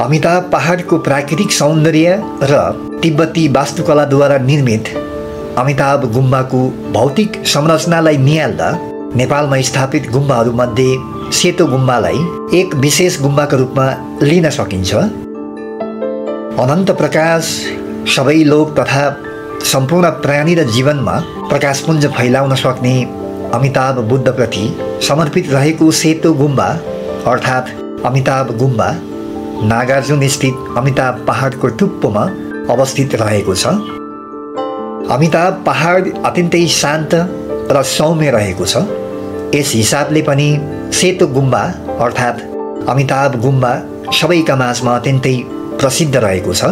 अमिताभ पहाडको प्राकृतिक सौन्दर्य र तिब्बती वास्तुकलाद्वारा निर्मित अमिताभ गुम्बाको भौतिक संरचनालाई निहाल्दा नेपालमा स्थापित गुम्बाहरूमध्ये सेतो गुम्बालाई एक विशेष गुम्बाका रूपमा लिन सकिन्छ। अनन्त प्रकाश सबै लोक तथा सम्पूर्ण प्राणी र जीवनमा प्रकाशपुञ्ज फैलाउन सक्ने अमिताभ बुद्धप्रति समर्पित रहेको सेतो गुम्बा अर्थात् अमिताभ गुम्बा नागार्जुन स्थित अमिताभ पहाडको टुप्पोमा अवस्थित रहेको छ। अमिताभ पहाड अत्यन्तै शान्त र सौम्य रहेको छ। यस हिसाबले पनि सेतो गुम्बा अर्थात् अमिताभ गुम्बा सबैका माझमा अत्यन्तै प्रसिद्ध रहेको छ।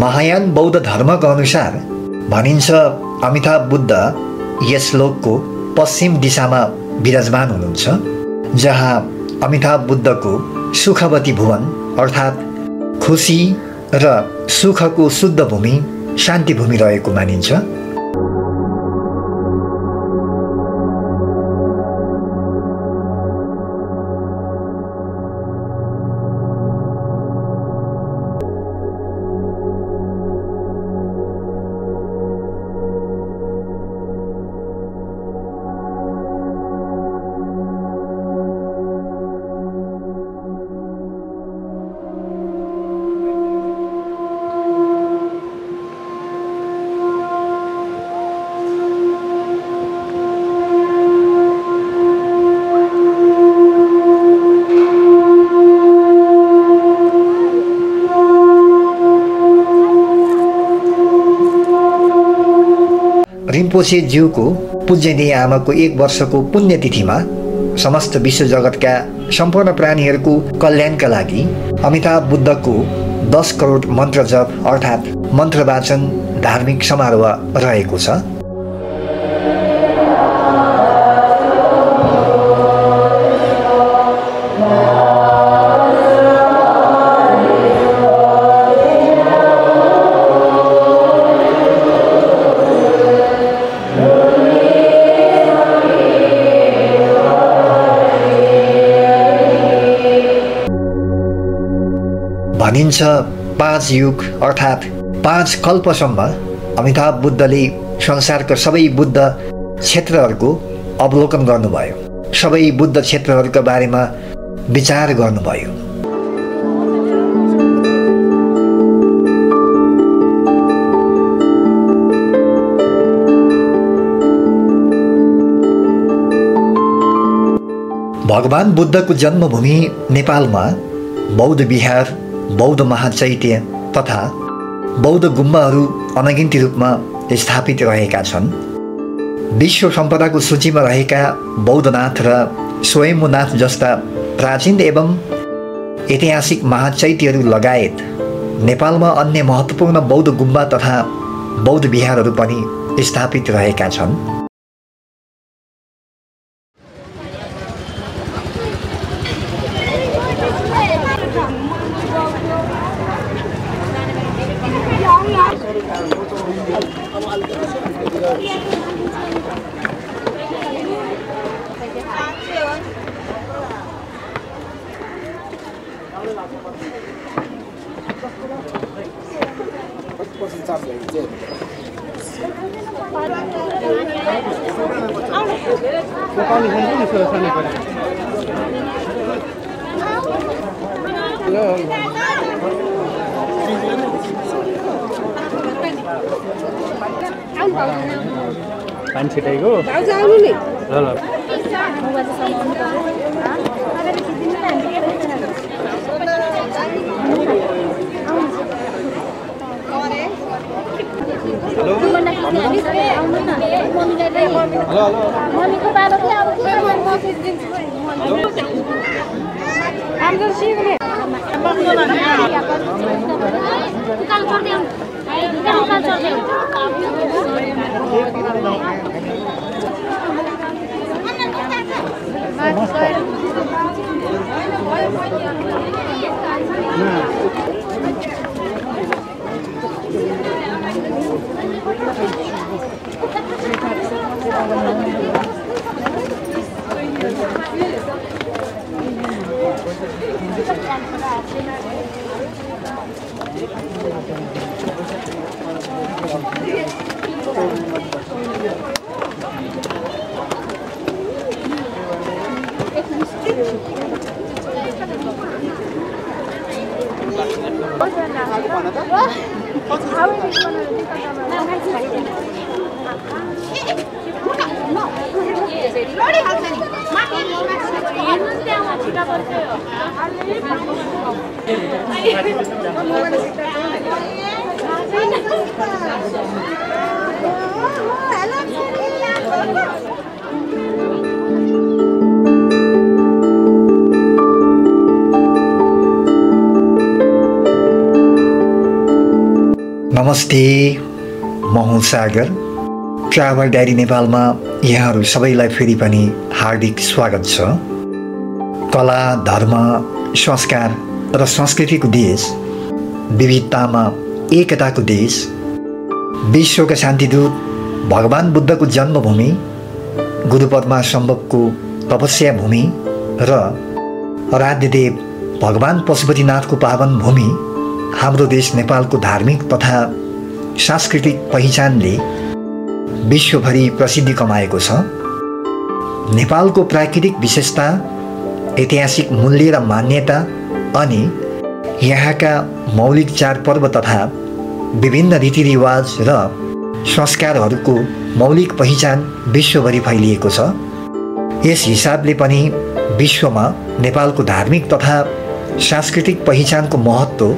महायान बौद्ध धर्मका अनुसार भनिन्छ अमिताभ बुद्ध यस लोकको पश्चिम दिशामा विराजमान हुनुहुन्छ, जहाँ अमिताभ बुद्धको सुखवती भुवन अर्थात् खुसी र सुखको शुद्ध भूमि शान्ति भूमि रहेको मानिन्छ। रिम्पोछे ज्यूको पूज्यनीय आमाको 1 वर्षको पुण्यतिथिमा समस्त विश्व जगतका सम्पूर्ण प्राणीहरूको कल्याणका लागि अमिताभ बुद्धको 10 करोड मन्त्र जप अर्थात् मन्त्र वाचन धार्मिक समारोह रहेको छ। भनिन्छ 5 युग अर्थात् 5 कल्पसम्म अमिताभ बुद्धले संसारका सबै बुद्ध क्षेत्रहरूको अवलोकन गर्नुभयो, सबै बुद्ध क्षेत्रहरूका बारेमा विचार गर्नुभयो। भगवान बुद्धको जन्मभूमि नेपालमा बौद्ध विहार, बौद्ध महाचैत्य तथा बौद्ध गुम्बाहरू अनगिन्ती रूपमा स्थापित रहेका छन्। विश्व सम्पदाको सूचीमा रहेका बौद्धनाथ र स्वयम्भूनाथ जस्ता प्राचीन एवं ऐतिहासिक महाचैत्यहरू लगायत नेपालमा अन्य महत्त्वपूर्ण बौद्ध गुम्बा तथा बौद्ध विहारहरू पनि स्थापित रहेका छन्। पानी छिटाइको आउनु नि ल ल मम्मीको बाबा के अब के मेसेज दिन्छु हाम्रो सिगले निकाल छोड्दै निकाल छोड्दै नमस्ते, म हुँ सागर। ट्राभल डायरी नेपालमा यहाँहरू सबैलाई फेरि पनि हार्दिक स्वागत छ। कला, धर्म, संस्कार र संस्कृतिको देश, विविधतामा एकताको देश, विश्वका शान्तिदूत भगवान बुद्धको जन्मभूमि, गुरु पद्मासम्भवको तपस्या भूमि र आराध्यदेव भगवान पशुपतिनाथको पावन भूमि हाम्रो देश नेपालको धार्मिक तथा सांस्कृतिक पहिचानले विश्वभरि प्रसिद्धि कमाएको छ। नेपालको प्राकृतिक विशेषता, ऐतिहासिक मूल्य र मान्यता अनि यहाँका मौलिक चाडपर्व तथा विभिन्न रीतिरिवाज र संस्कारहरूको मौलिक पहिचान विश्वभरि फैलिएको छ। यस हिसाबले पनि विश्वमा नेपालको धार्मिक तथा सांस्कृतिक पहिचानको महत्त्व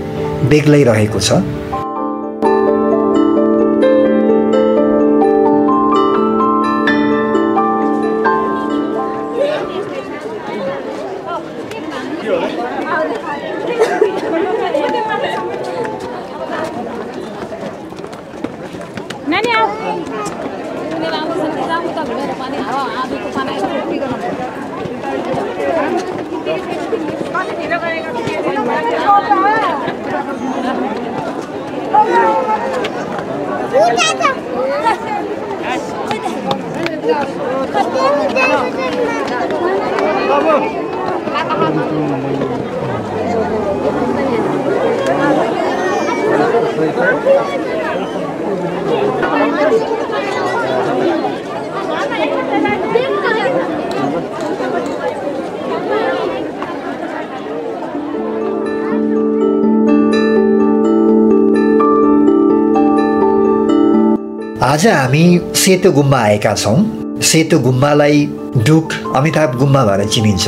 बेग्लै रहेको छ। आज हामी सेतो गुम्बा आएका छौँ। सेतो गुम्बालाई डुक अमिताभ गुम्बा भनेर चिनिन्छ।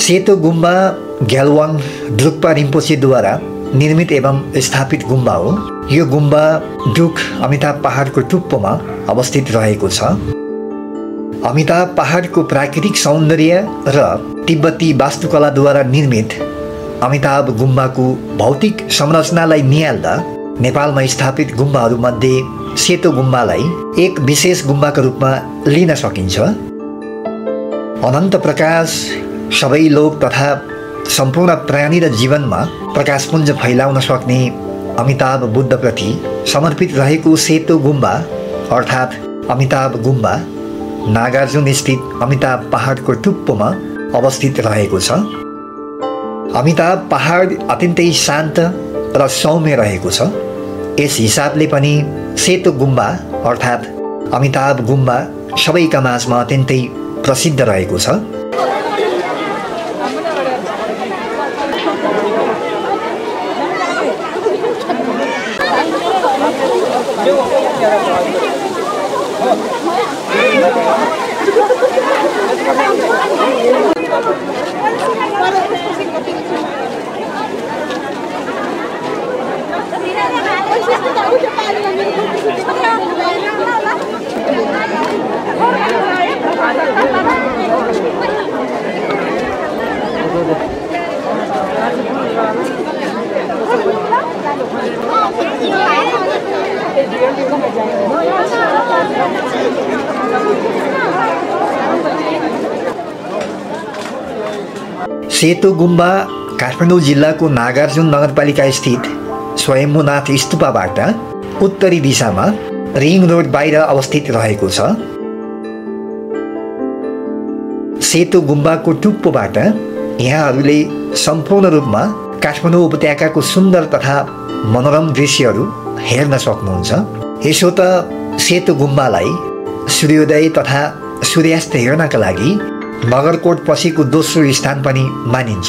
सेतो गुम्बा ग्यालवाङ ड्रुक्पा रिम्पोचेद्वारा निर्मित एवं स्थापित गुम्बा हो। यो गुम्बा डुक अमिताभ पहाडको टुप्पोमा अवस्थित रहेको छ। अमिताभ पहाडको प्राकृतिक सौन्दर्य र तिब्बती वास्तुकलाद्वारा निर्मित अमिताभ गुम्बाको भौतिक संरचनालाई निहाल्दा नेपालमा स्थापित गुम्बाहरूमध्ये सेतो गुम्बालाई एक विशेष गुम्बाका रूपमा लिन सकिन्छ। अनन्त प्रकाश सबै लोक तथा सम्पूर्ण प्राणी र जीवनमा प्रकाशपुञ्ज फैलाउन सक्ने अमिताभ बुद्धप्रति समर्पित रहेको सेतो गुम्बा अर्थात् अमिताभ गुम्बा नागार्जुन स्थित अमिताभ पहाडको टुप्पोमा अवस्थित रहेको छ। अमिताभ पहाड अत्यन्तै शान्त र सौम्य रहेको छ। यस हिसाबले पनि सेतो गुम्बा अर्थात् अमिताभ गुम्बा सबैका माझमा अत्यन्तै प्रसिद्ध रहेको छ। सेतो गुम्बा काठमाडौँ जिल्लाको नागार्जुन नगरपालिका स्थित स्वयम्भूनाथ स्तूपबाट उत्तरी दिशामा रिङ रोड बाहिर अवस्थित रहेको छ। सेतो गुम्बाको टुप्पोबाट यहाँहरूले सम्पूर्ण रूपमा काठमाडौँ उपत्यकाको सुन्दर तथा मनोरम दृश्यहरू हेर्न सक्नुहुन्छ। यसो त सेतो गुम्बालाई सूर्योदय तथा सूर्यास्त हेर्नका लागि नगरकोट पछिको दोस्रो स्थान पनि मानिन्छ।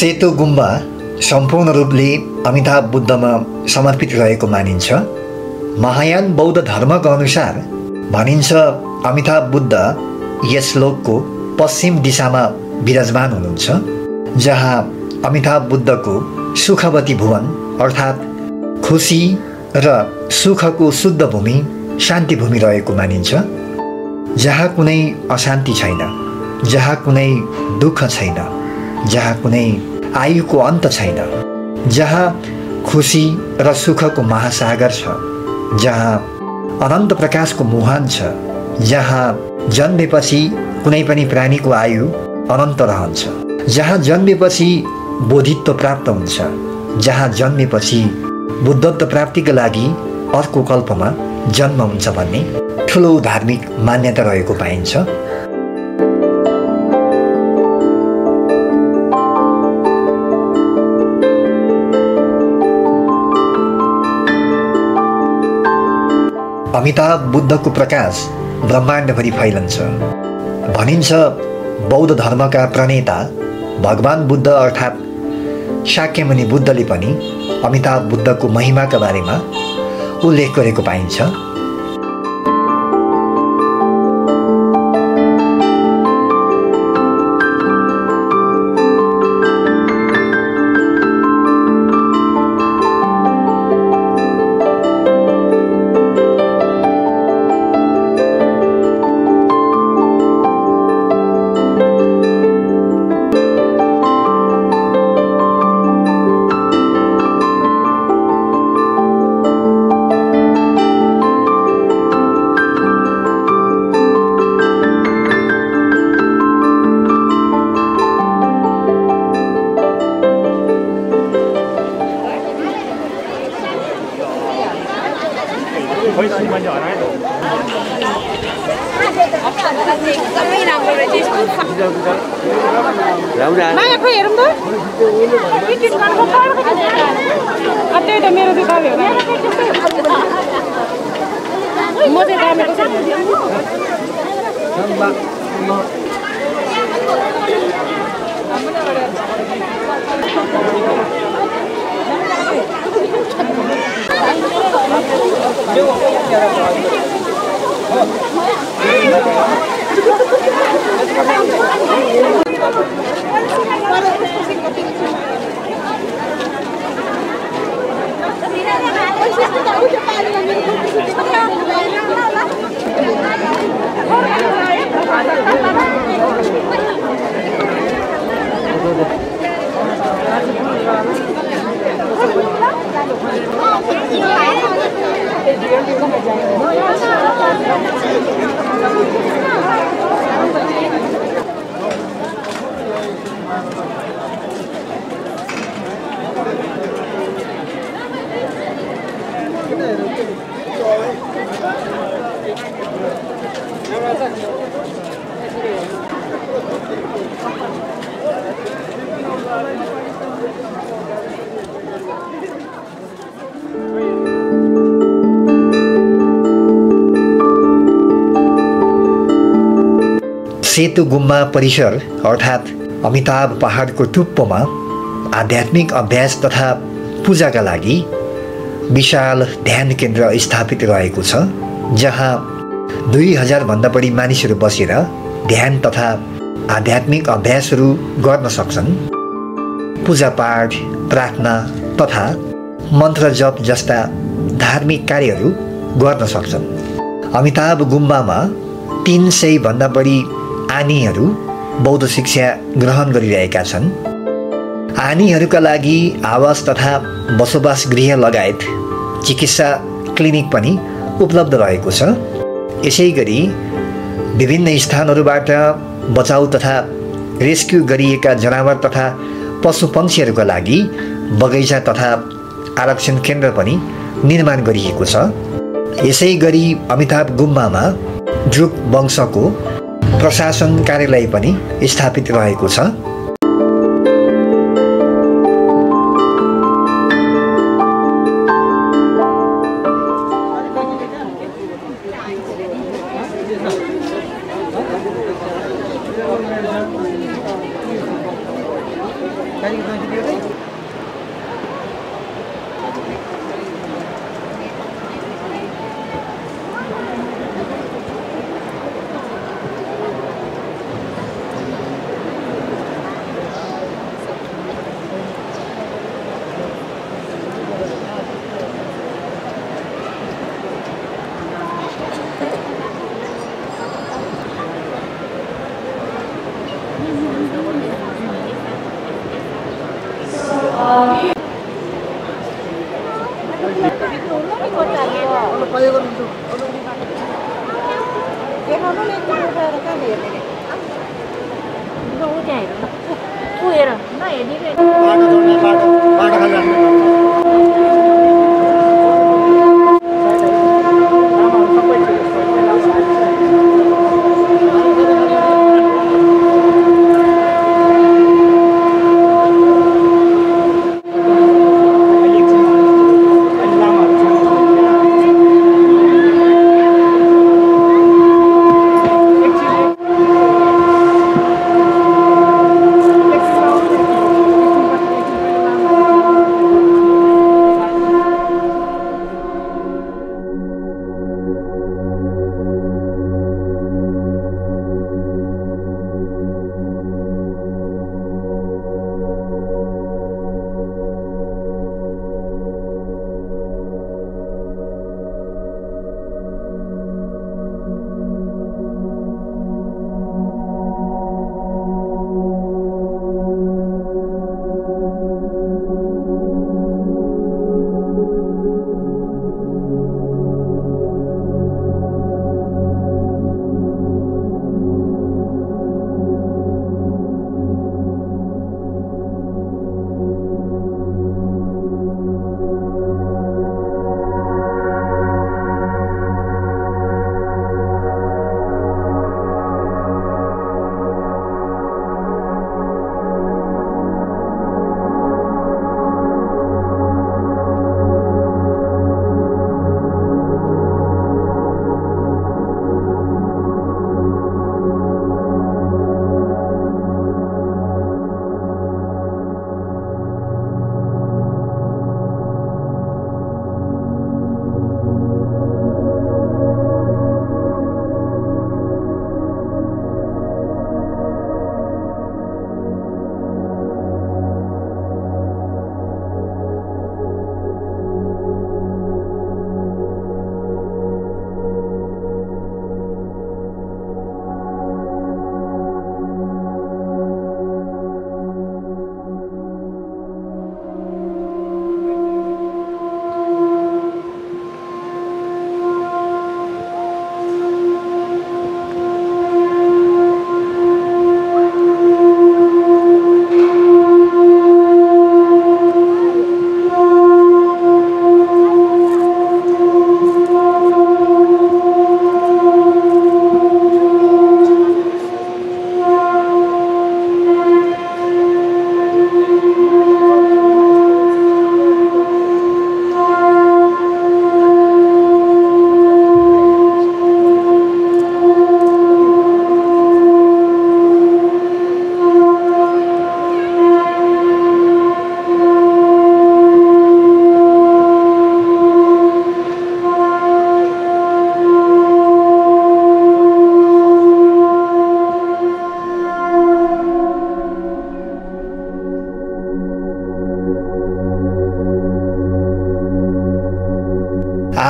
सेतो गुम्बा सम्पूर्ण रूपले अमिताभ बुद्धमा समर्पित रहेको मानिन्छ। महायान बौद्ध धर्मका अनुसार भनिन्छ अमिताभ बुद्ध यस लोकको पश्चिम दिशामा विराजमान हुनुहुन्छ, जहाँ अमिताभ बुद्धको सुखवती भुवन अर्थात् खुसी र सुखको शुद्ध भूमि शान्ति भूमि रहेको मानिन्छ, जहाँ कुनै अशान्ति छैन, जहाँ कुनै दुःख छैन, जहाँ कुनै आयुको अन्त छैन, जहाँ खुसी र सुखको महासागर छ, जहाँ अनन्त प्रकाशको मुहान छ, जहाँ जन्मेपछि कुनै पनि प्राणीको आयु अनन्त रहन्छ, जहाँ जन्मेपछि बोधित्व प्राप्त हुन्छ, जहाँ जन्मेपछि बुद्धत्व प्राप्तिका लागि अर्को कल्पमा जन्म हुन्छ भन्ने ठुलो धार्मिक मान्यता रहेको पाइन्छ। अमिताभ बुद्धको प्रकाश ब्रह्माण्डभरि फैलन्छ। भनिन्छ बौद्ध धर्मका प्रणेता भगवान बुद्ध अर्थात् शाक्यमुनि बुद्धले पनि अमिताभ बुद्धको महिमाका बारेमा उल्लेख गरेको पाइन्छ। सेतो गुम्बा परिसर अर्थात् अमिताभ पहाडको टुप्पोमा आध्यात्मिक अभ्यास तथा पूजाका लागि विशाल ध्यान केन्द्र स्थापित रहेको छ, जहाँ 2000 भन्दा बढी मानिसहरू बसेर ध्यान तथा आध्यात्मिक अभ्यासहरू गर्न सक्छन्। पूजापाठ, प्रार्थना तथा मन्त्र जप जस्ता धार्मिक कार्यहरू गर्न सक्छन्। अमिताभ गुम्बामा 300 भन्दा बढी आनीहरू बौद्ध शिक्षा ग्रहण गरिरहेका छन्। आनीहरूका लागि आवास तथा बसोबास गृह लगायत चिकित्सा क्लिनिक पनि उपलब्ध रहेको छ। यसै गरी विभिन्न स्थानहरूबाट बचाउ तथा रेस्क्यु गरिएका जनावर तथा पशुपक्षीहरूका लागि बगैँचा तथा आरक्षण केन्द्र पनि निर्माण गरिएको छ। यसै गरी अमिताभ गुम्बामा ड्रुक वंशको प्रशासन कार्यालय पनि स्थापित रहेको छ।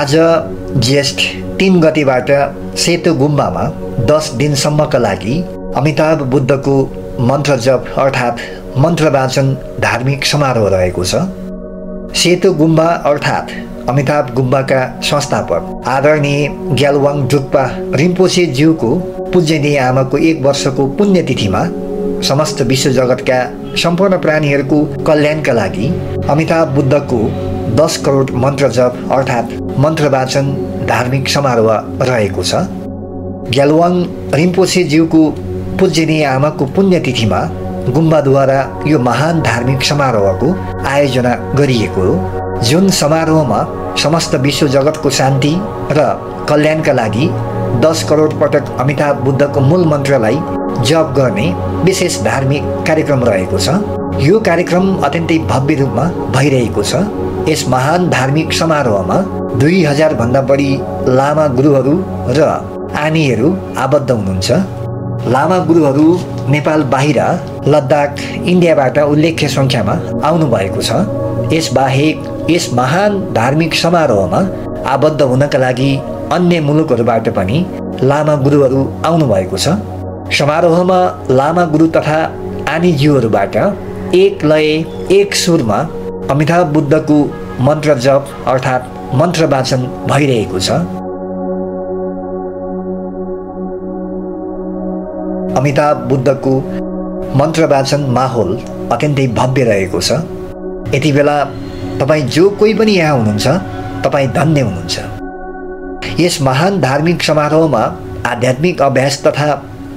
आज ज्येष्ठ 3 गतेबाट सेतो गुम्बामा 10 दिनसम्मका लागि अमिताभ बुद्धको मन्त्र जप अर्थात् मन्त्र वाचन धार्मिक समारोह रहेको छ। सेतो गुम्बा अर्थात् अमिताभ गुम्बाका संस्थापक आदरणीय ग्यालवाङ ड्रुक्पा रिम्पोछेज्यूको पूज्यनीय आमाको 1 वर्षको पुण्यतिथिमा समस्त विश्व जगतका सम्पूर्ण प्राणीहरूको कल्याणका लागि अमिताभ बुद्धको 10 करोड मन्त्र जप अर्थात् मन्त्र वाचन धार्मिक समारोह रहेको छ। ग्यालवाङ रिम्पोछेज्यूको पूज्यनीय आमाको पुण्यतिथिमा गुम्बाद्वारा यो महान धार्मिक समारोहको आयोजना गरिएको हो, जुन समारोहमा समस्त विश्व जगतको शान्ति र कल्याणका लागि 10 करोड पटक अमिताभ बुद्धको मूल मन्त्रलाई जप गर्ने विशेष धार्मिक कार्यक्रम रहेको छ। यो कार्यक्रम अत्यन्तै भव्य रूपमा भइरहेको छ। यस महान धार्मिक समारोहमा 2000 भन्दा बढी लामा गुरुहरू र आनीहरू आबद्ध हुनुहुन्छ। लामा गुरुहरू नेपाल बाहिर लद्दाख इन्डियाबाट उल्लेख्य सङ्ख्यामा आउनुभएको छ। यसबाहेक यस महान धार्मिक समारोहमा आबद्ध हुनका लागि अन्य मुलुकहरूबाट पनि लामा गुरुहरू आउनुभएको छ। समारोहमा लामा गुरु तथा आनीज्यूहरूबाट एक लय एक सुरमा अमिताभ बुद्धको मन्त्र जप अर्थात् मन्त्र वाचन भइरहेको छ। अमिताभ बुद्धको मन्त्र वाचन माहौल अत्यन्तै भव्य रहेको छ। यति बेला तपाईँ जो कोही पनि यहाँ हुनुहुन्छ, तपाईँ धन्य हुनुहुन्छ। यस महान धार्मिक समारोहमा आध्यात्मिक अभ्यास तथा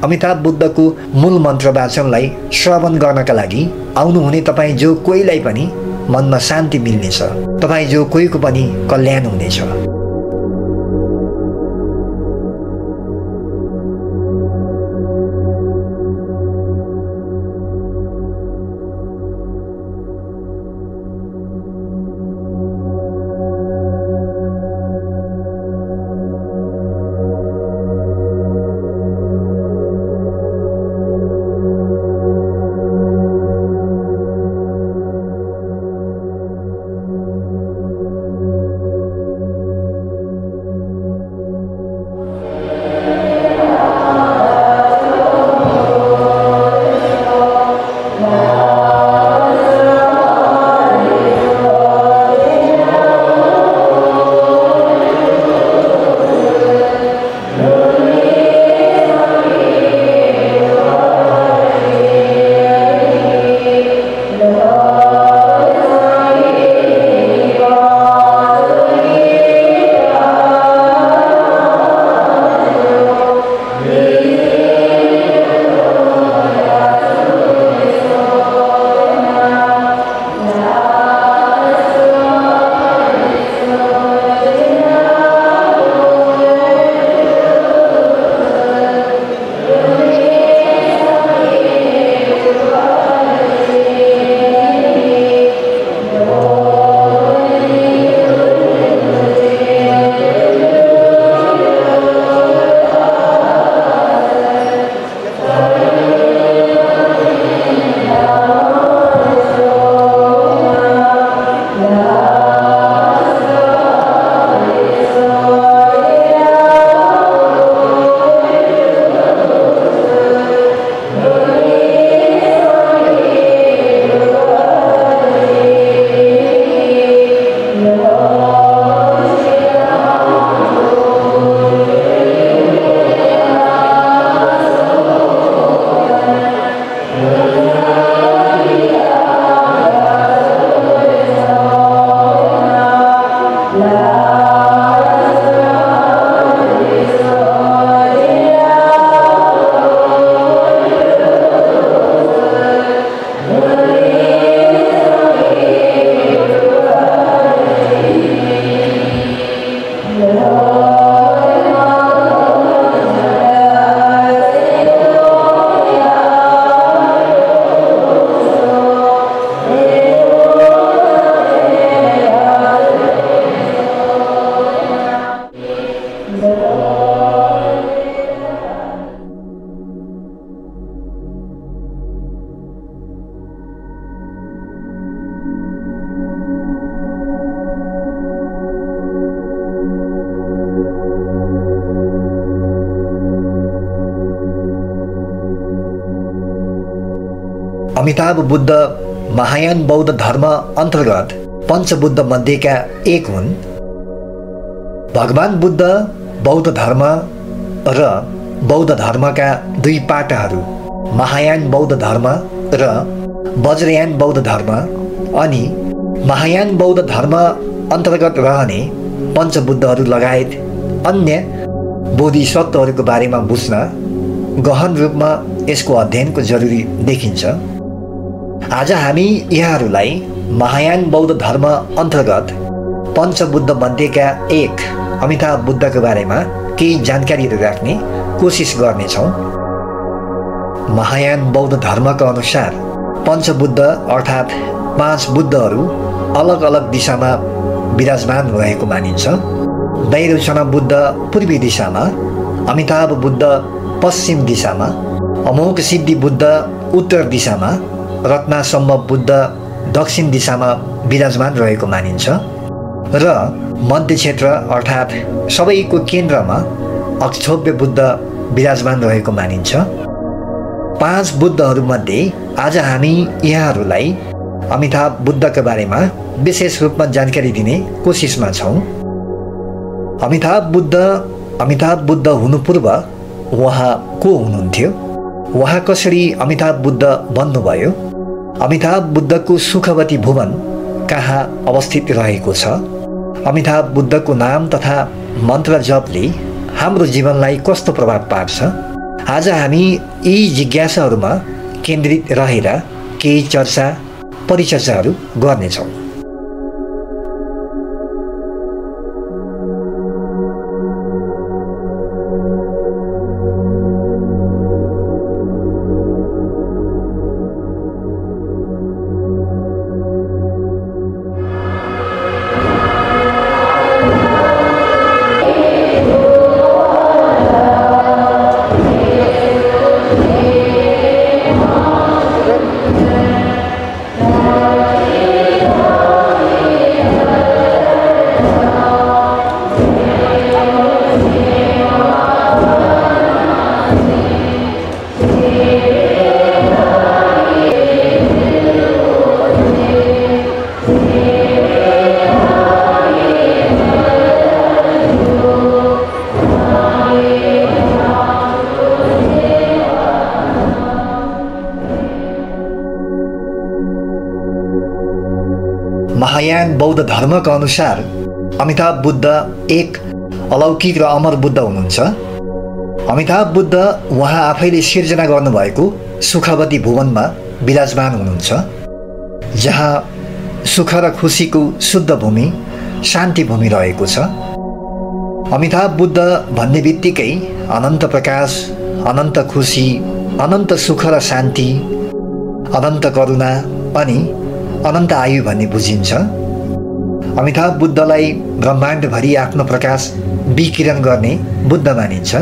अमिताभ बुद्धको मूल मन्त्र वाचनलाई श्रवण गर्नका लागि आउनुहुने तपाईँ जो कोहीलाई पनि मनमा शान्ति मिल्नेछ, तपाईँ जो कोहीको पनि कल्याण हुनेछ। अमिताभ बुद्ध महायान बौद्ध धर्म अन्तर्गत पञ्चबुद्ध मध्येका एक हुन्। भगवान बुद्ध बौद्ध धर्म र बौद्ध धर्मका दुई पाटाहरू महायान बौद्ध धर्म र वज्रयान बौद्ध धर्म अनि महायान बौद्ध धर्म अन्तर्गत रहने पञ्चबुद्धहरू लगायत अन्य बोधिसत्वहरूको बारेमा बुझ्न गहन रूपमा यसको अध्ययनको जरुरी देखिन्छ। आज हामी यहाँहरूलाई महायान बौद्ध धर्म अन्तर्गत पञ्चबुद्ध मध्येका एक अमिताभ बुद्धको बारेमा केही जानकारीहरू राख्ने कोसिस गर्नेछौँ। महायान बौद्ध धर्मका अनुसार पञ्चबुद्ध अर्थात् 5 बुद्धहरू अलग अलग दिशामा विराजमान रहेको मानिन्छ। दैरोचना बुद्ध पूर्वी दिशामा, अमिताभ बुद्ध पश्चिम दिशामा, अमोघ सिद्धि बुद्ध उत्तर दिशामा, रत्नासम्भव बुद्ध दक्षिण दिशामा विराजमान रहेको मानिन्छ र मध्य क्षेत्र अर्थात् सबैको केन्द्रमा अक्षोभ्य बुद्ध विराजमान रहेको मानिन्छ। 5 बुद्धहरूमध्ये आज हामी यहाँहरूलाई अमिताभ बुद्धका बारेमा विशेष रूपमा जानकारी दिने कोसिसमा छौँ। अमिताभ बुद्ध हुनु पूर्व उहाँ को हुनुहुन्थ्यो? उहाँ कसरी अमिताभ बुद्ध बन्नुभयो? अमिताभ बुद्धको सुखवती भुवन कहाँ अवस्थित रहेको छ? अमिताभ बुद्धको नाम तथा मन्त्र जपले हाम्रो जीवनलाई कस्तो प्रभाव पार्छ? आज हामी यी जिज्ञासाहरूमा केन्द्रित रहेर केही चर्चा परिचर्चाहरू गर्नेछौँ। महायान बौद्ध धर्मका अनुसार अमिताभ बुद्ध एक अलौकिक र अमर बुद्ध हुनुहुन्छ। अमिताभ बुद्ध उहाँ आफैले सिर्जना गर्नुभएको सुखवती भुवनमा विराजमान हुनुहुन्छ, जहाँ सुख र खुसीको शुद्ध भूमि, शान्ति भूमि रहेको छ। अमिताभ बुद्ध भन्ने बित्तिकै अनन्त प्रकाश, अनन्त खुसी, अनन्त सुख र शान्ति, अनन्त करुणा अनि अनन्त आयु भन्ने बुझिन्छ। अमिताभ बुद्धलाई ब्रह्माण्डभरि आफ्नो प्रकाश विकिरण गर्ने बुद्ध मानिन्छ।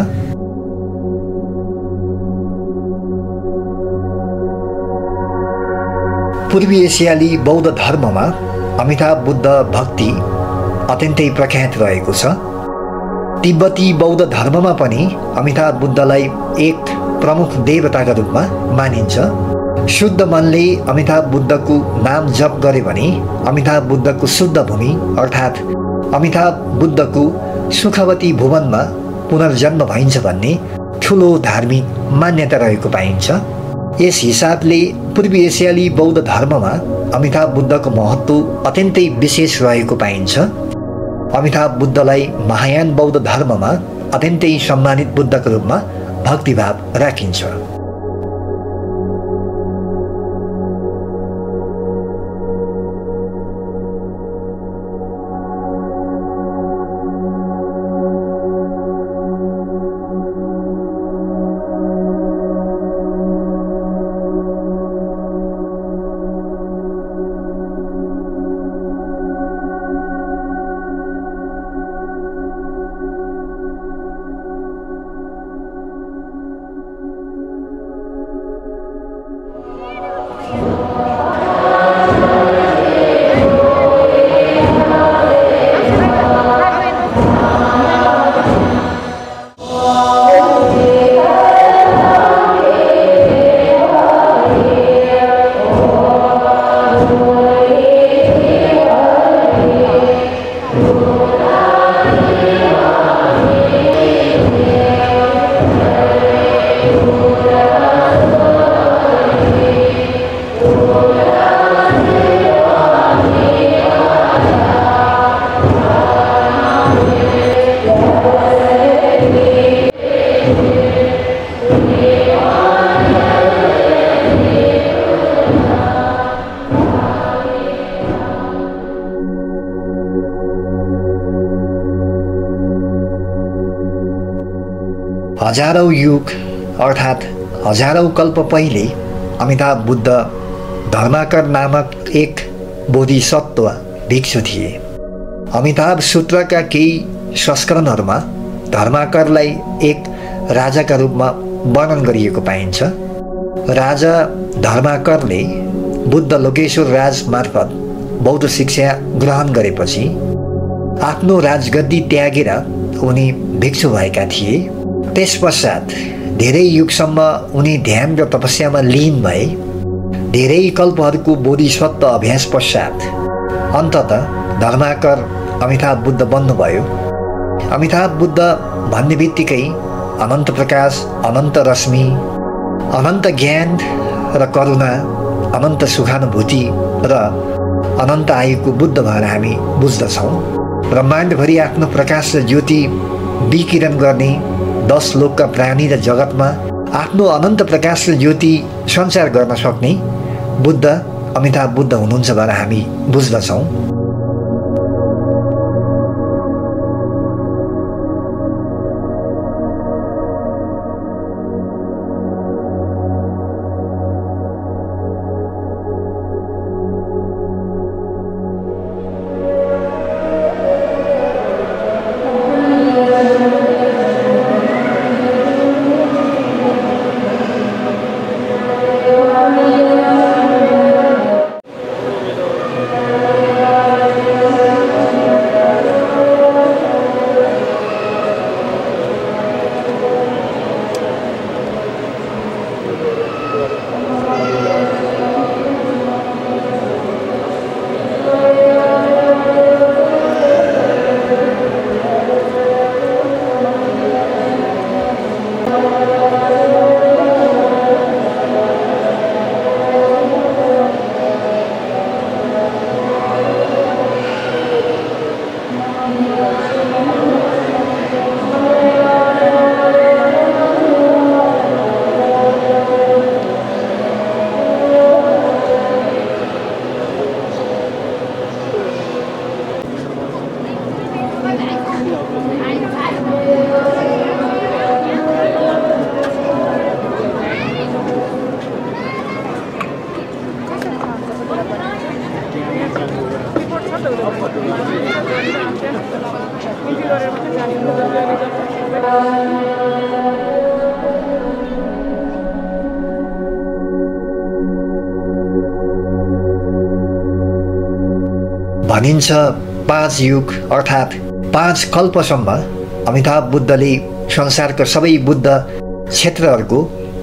पूर्वी एसियाली बौद्ध धर्ममा अमिताभ बुद्ध भक्ति अत्यन्तै प्रख्यात रहेको छ। तिब्बती बौद्ध धर्ममा पनि अमिताभ बुद्धलाई एक प्रमुख देवताका रूपमा मानिन्छ। शुद्ध मनले अमिताभ बुद्धको नाम जप गरे भने अमिताभ बुद्धको शुद्ध भूमि अर्थात् अमिताभ बुद्धको सुखवती भुवनमा पुनर्जन्म भइन्छ भन्ने ठुलो धार्मिक मान्यता रहेको पाइन्छ। यस हिसाबले पूर्वी एसियाली बौद्ध धर्ममा अमिताभ बुद्धको महत्त्व अत्यन्तै विशेष रहेको पाइन्छ। अमिताभ बुद्धलाई महायान बौद्ध धर्ममा अत्यन्तै सम्मानित बुद्धको रूपमा भक्तिभाव राखिन्छ। हजारौं युग अर्थात् हजारौं कल्प पहिले अमिताभ बुद्ध धर्माकर नामक एक बोधिसत्व भिक्षु थिए। अमिताभ सूत्रका केही संस्करणहरूमा धर्माकरलाई एक राजाका रूपमा वर्णन गरिएको पाइन्छ। राजा धर्माकरले बुद्ध लोकेश्वर राज मार्फत बौद्ध शिक्षा ग्रहण गरेपछि आफ्नो राजगद्दी त्यागेर उनी भिक्षु भएका थिए। त्यसपश्चात धेरै युगसम्म उनी ध्यान र तपस्यामा लीन भए। धेरै कल्पहरूको बोधिसत्व अभ्यास पश्चात अन्ततः धर्माकर अमिताभ बुद्ध बन्नुभयो। अमिताभ बुद्ध भन्ने बित्तिकै अनन्त प्रकाश, अनन्त रश्मि, अनन्त ज्ञान र करुणा, अनन्त सुखानुभूति र अनन्त आयुको बुद्ध भएर हामी बुझ्दछौँ। ब्रह्माण्डभरि आफ्नो प्रकाश र ज्योति विकिरण गर्ने 10 लोकका प्राणी र जगतमा आफ्नो अनन्त प्रकाश र ज्योति सञ्चार गर्न सक्ने बुद्ध अमिताभ बुद्ध हुनुहुन्छ भनेर हामी बुझ्दछौँ। भनिन्छ 5 युग अर्थात् 5 कल्पसम्म अमिताभ बुद्धले संसारका सबै बुद्ध क्षेत्रहरूको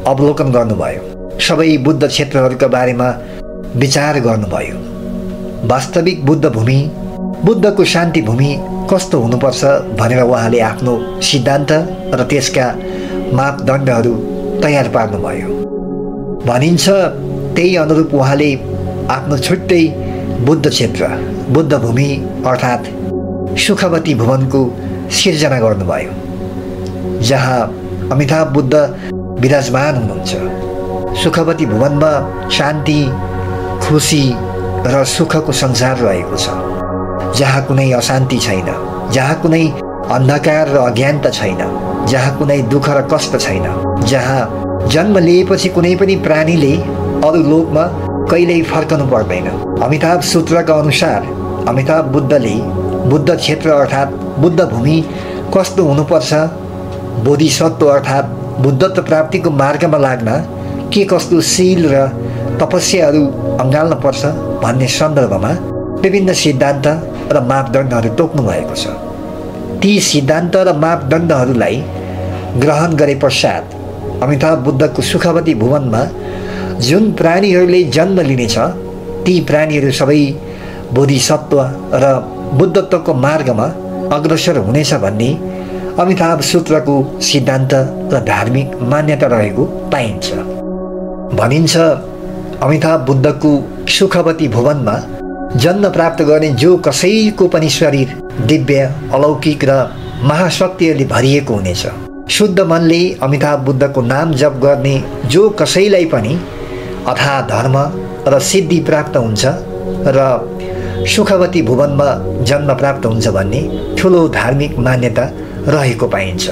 अवलोकन गर्नुभयो। सबै बुद्ध क्षेत्रहरूका बारेमा विचार गर्नुभयो। वास्तविक बुद्ध भूमि, बुद्धको शान्ति भूमि कस्तो हुनुपर्छ भनेर उहाँले आफ्नो सिद्धान्त र त्यसका मापदण्डहरू तयार पार्नुभयो। भनिन्छ त्यही अनुरूप उहाँले आफ्नो छुट्टै बुद्ध क्षेत्र, बुद्ध भूमि अर्थात् सुखवती भुवनको सिर्जना गर्नुभयो, जहाँ अमिताभ बुद्ध विराजमान हुनुहुन्छ। सुखवती भुवनमा शान्ति, खुसी र सुखको संसार रहेको छ, जहाँ कुनै अशान्ति छैन, जहाँ कुनै अन्धकार र अज्ञानता छैन, जहाँ कुनै दुःख र कष्ट छैन, जहाँ जन्म लिएपछि कुनै पनि प्राणीले अरू लोकमा कहिल्यै फर्कनु पर्दैन। अमिताभ सूत्रका अनुसार अमिताभ बुद्धले बुद्ध क्षेत्र अर्थात् बुद्ध भूमि कस्तो हुनुपर्छ, बोधिसत्व अर्थात् बुद्धत्व प्राप्तिको मार्गमा लाग्न के कस्तो शील र तपस्याहरू अँगाल्न पर्छ भन्ने सन्दर्भमा विभिन्न सिद्धान्त र मापदण्डहरू तोक्नु भएको छ। ती सिद्धान्त र मापदण्डहरूलाई ग्रहण गरे पश्चात अमिताभ बुद्धको सुखवती भुवनमा जुन प्राणीहरूले जन्म लिनेछ ती प्राणीहरू सबै बोधिसत्व र बुद्धत्वको मार्गमा अग्रसर हुनेछ भन्ने अमिताभ सूत्रको सिद्धान्त र धार्मिक मान्यता रहेको पाइन्छ। भनिन्छ अमिताभ बुद्धको सुखवती भुवनमा जन्म प्राप्त गर्ने जो कसैको पनि शरीर दिव्य, अलौकिक र महाशक्तिहरूले भरिएको हुनेछ। शुद्ध मनले अमिताभ बुद्धको नाम जप गर्ने जो कसैलाई पनि अथाह धर्म र सिद्धि प्राप्त हुन्छ र सुखवती भुवनमा जन्म प्राप्त हुन्छ भन्ने ठुलो धार्मिक मान्यता रहेको पाइन्छ।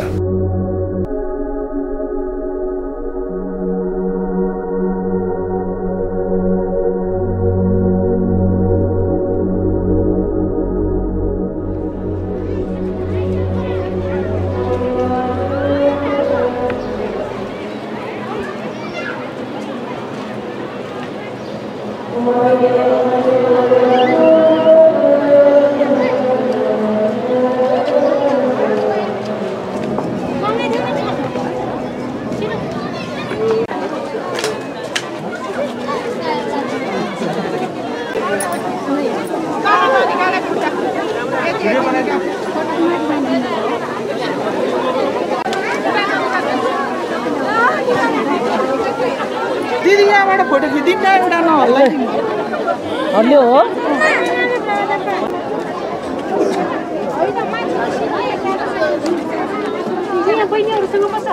एउटा फोटो खिचिदिउँ न एउटा नहल्ला हल्लो हो यहाँ बहिनीहरुसँग बस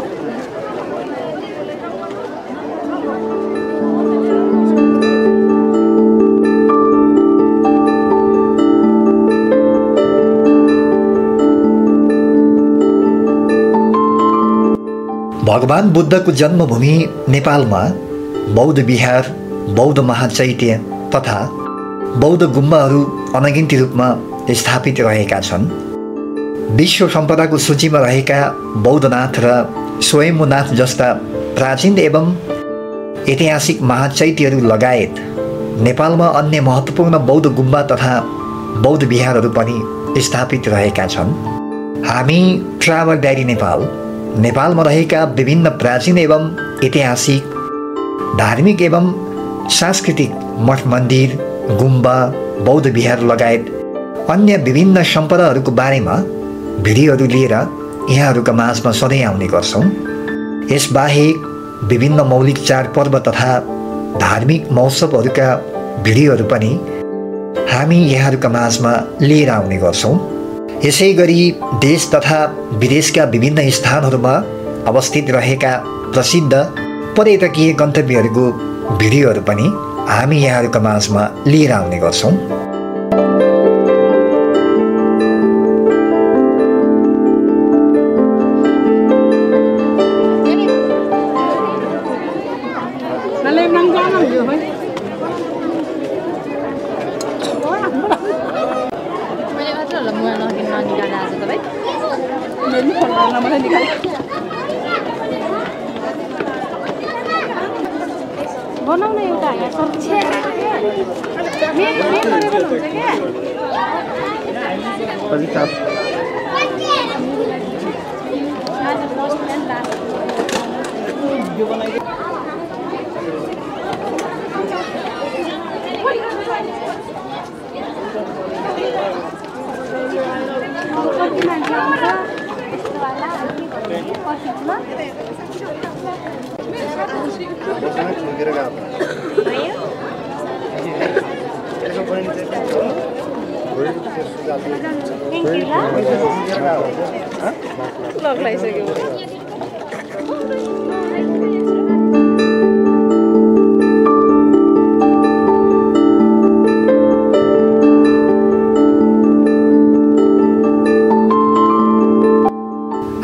भगवान बुद्धको जन्मभूमि नेपालमा बौद्ध विहार, बौद्ध महाचैत्य तथा बौद्ध गुम्बाहरू अनगिन्ती रूपमा स्थापित रहेका छन्। विश्व सम्पदाको सूचीमा रहेका बौद्धनाथ र स्वयम्भूनाथ जस्ता प्राचीन एवं ऐतिहासिक महाचैत्यहरू लगायत नेपालमा अन्य महत्त्वपूर्ण बौद्ध गुम्बा तथा बौद्ध विहारहरू पनि स्थापित रहेका छन्। हामी ट्राभल डायरी नेपालमा रहेका विभिन्न प्राचीन एवं ऐतिहासिक, धार्मिक एवं सांस्कृतिक मठ मन्दिर, गुम्बा, बौद्ध विहार लगायत अन्य विभिन्न सम्पदाहरूको बारेमा भिडियोहरू लिएर यहाँहरूका माझमा सधैँ आउने गर्छौँ। यसबाहेक विभिन्न मौलिक चाडपर्व तथा धार्मिक महोत्सवहरूका भिडियोहरू पनि हामी यहाँहरूका माझमा लिएर आउने गर्छौँ। यसै गरी देश तथा विदेशका विभिन्न स्थानहरूमा अवस्थित रहेका प्रसिद्ध पर्यटकीय गन्तव्यहरूको भिडियोहरू पनि हामी यहाँहरूका माझमा लिएर आउने गर्छौँ। बनाउन एउटा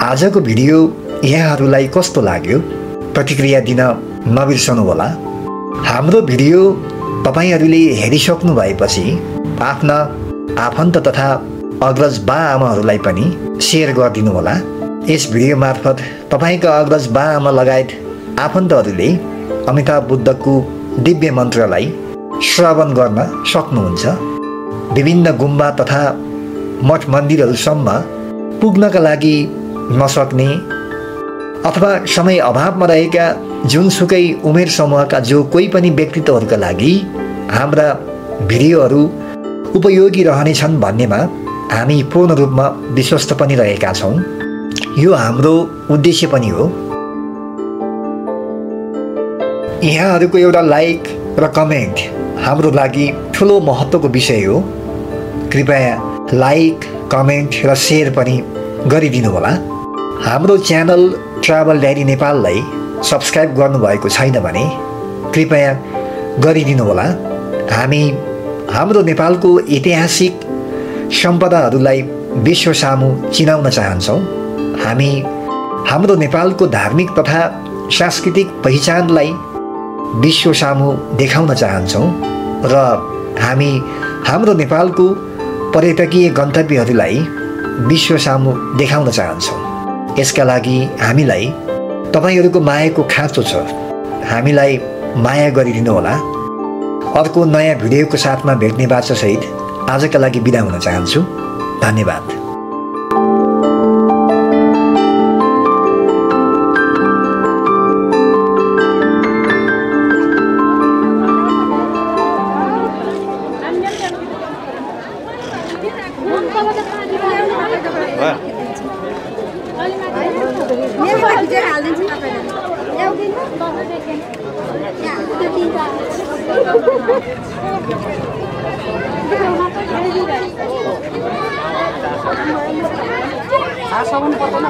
आजको भिडियो यहाँहरूलाई कस्तो लाग्यो प्रतिक्रिया दिन नबिर्सनुहोला। हाम्रो भिडियो तपाईहरूले हेरिसक्नु भएपछि आफ्ना आफन्त तथा अग्रज बाआमाहरूलाई पनि सेयर गरिदिनुहोला। यस भिडियो मार्फत तपाईँका अग्रज बाआमा लगायत आफन्तहरूले अमिताभ बुद्धको दिव्य मन्त्रलाई श्रवण गर्न सक्नुहुन्छ। विभिन्न गुम्बा तथा मठ मन्दिरहरूसम्म पुग्नका लागि नसक्ने अथवा समय अभावमा रहेका जुनसुकै उमेर समूहका जो कोही पनि व्यक्तित्वहरूका लागि हाम्रा भिडियोहरू उपयोगी रहनेछन् भन्नेमा हामी पूर्ण रूपमा विश्वस्त पनि रहेका छौँ। यो हाम्रो उद्देश्य पनि हो। यहाँहरूको एउटा लाइक र कमेन्ट हाम्रो लागि ठुलो महत्त्वको विषय हो। कृपया लाइक, कमेन्ट र सेयर पनि गरिदिनु होला। हाम्रो च्यानल ट्राभल डायरी नेपाललाई सब्सक्राइब गर्नुभएको छैन भने कृपया गरिदिनु होला। हामी हाम्रो नेपालको ऐतिहासिक सम्पदाहरूलाई विश्व सामु चिनाउन चाहन्छौँ। हामी हाम्रो नेपालको धार्मिक तथा सांस्कृतिक पहिचानलाई विश्व सामु देखाउन चाहन्छौँ र हामी हाम्रो नेपालको पर्यटकीय गन्तव्यहरूलाई विश्व सामु देखाउन चाहन्छौँ। यसका लागि हामीलाई तपाईहरूको मायाको खाँचो छ। हामीलाई माया गरिदिनु होला। अर्को नयाँ भिडियोको साथमा भेट्ने बाचासहित आजका लागि बिदा हुन चाहन्छु। धन्यवाद। मेरो हालिदिन्छु तपाईलाई। आसम्म पर्दैन